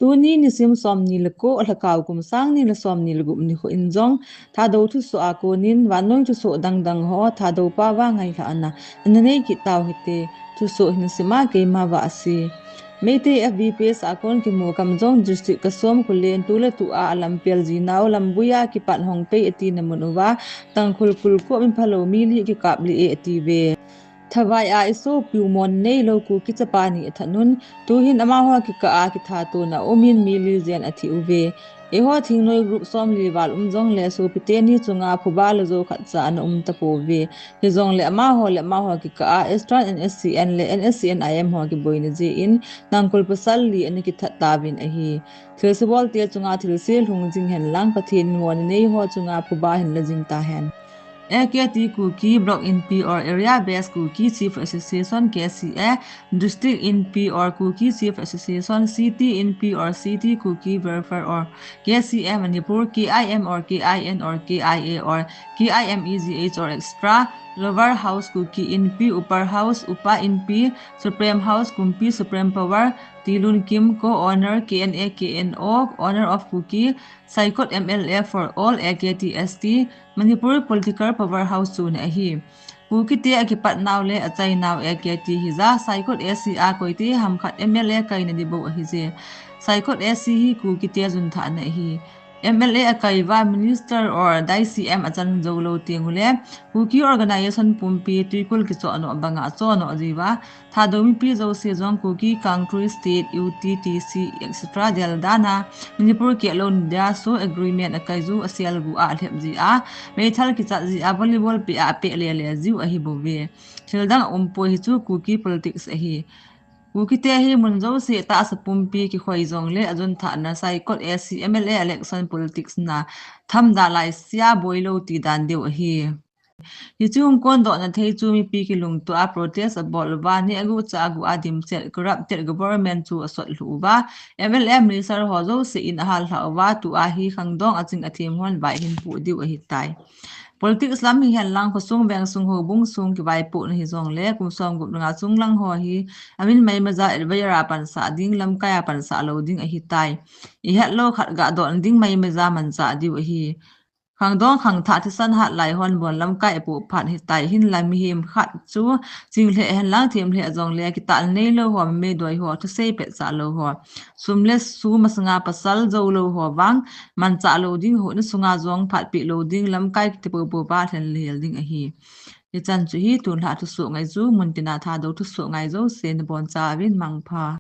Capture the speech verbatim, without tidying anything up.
Tuni nisim somni le ko, Lhakao kum sangni le somni le gup nikho in jong Thadou thusoh a konin vannoi thusoh dangdang ho Thadou pao a ngailhahna ana nei kit tau hite. Thusoh hin sima keima Vahsi. Meitei F B page a kon kimu Kamjong District Kasom Khullen tu le tu a alampel jinau Lambui a kipat Hongpei atina mun uva Tangkhul kulkop miphalou mi li kikap lih e atiuve. Thavai a isopiu mon neilou Kuki chapa ni athat un, tuhin amaho kikah a kithatona umin mi li jen athi uve. Eiho thingnoi group somli val um jongle sopite ni chunga phuba le jou khatcha ana um tapouve. Hijongle amaho le amaho kikah a Eastern N S C N le N S C N I M ho kiboina jeh in Tangkhul pasal li ana kithat tauvin ahi. Thilse bolte chunga thilse lhung jing henlang Pathen in mona neiho chunga phuba hin la jing tahen. A K T Kuki, Block Inpi or Area Based Kuki Chief Association, K C A, District Inpi or Kuki Chief Association, City Inpi or City Kuki Welfare or K C A Manipur, K I M or K I N or K I A or K I M E G H or extra, Lower House Kuki Inpi, Upper House Upa Inpi, Supreme House Kumpi, Supreme Power, Tilun Kim, co-owner, K N A K N O, owner of Kuki, Saikot M L A for all, A K T S T, Manipur political powerhouse chu ana ahi. Kukite akipat nau le achai nau A K T hija, Saikot A C a koite hamkhat M L A kaina dibou ahije. Saikot A C hi Kukite junthahna ahi. M L A akai uva minister or D C M achan jou lou teng ule, Kuki organization pumpi tuikul kichoh noh banga choh noh jiuva, Thadou mipi jouse jong Kuki Country State, U T T C, et cetera del dan a, Manipur kehlou ni dia so agreement akai jiu a sel gu a alhep jia, meithal kichat jia, volleyball peh a apeh lele jiu ahi bouve. Thil dang aumpoi, hichu Kuki politics ahi. Kukite hi mun jouse tahsa pumpi kikhoi jongle ajunthahna Saikot A C M L A election politics na thamda laisia boilou ti dan diu ahi. Hiche hung kondohna thei chu mipi kilungtoh a protest abol uva, neh agu chah agu a dimset, corrupted government chu asot lhuh uva, M L A minister ho jouse in ahal lhah uva, tua hi khangdong aching athem hon vaihin puh diu ahitai. Politics lam hihen lang khosung vengsung houbung sung kivaipohna hijongle kum somgup nga chunglang ho hi amin maimaja advisor a pansah ding, lamkai a pansah lou ding ahitai. Ihet lou khat gadohna ding maimaja manchah diu ahi. Khangdong khangthah thisan hat lai hon bon lamkai apoh phat hitai, hinla mihem khat chu ching lheh henlang them lheh jongle kitahna neilou ho, mimei doi ho, thusei petchah lou ho, sum le su masanga pasal jou lou ho vang manchah lou ding, huhna sunga jong phatpeh lou ding, lamkai kiti poupou pa lhen lhel ding ahi. Hichan chu hi tunlhah thusoh ngai chu, muntina Thadou thusoh ngai jouse nabonchauvin mangpha.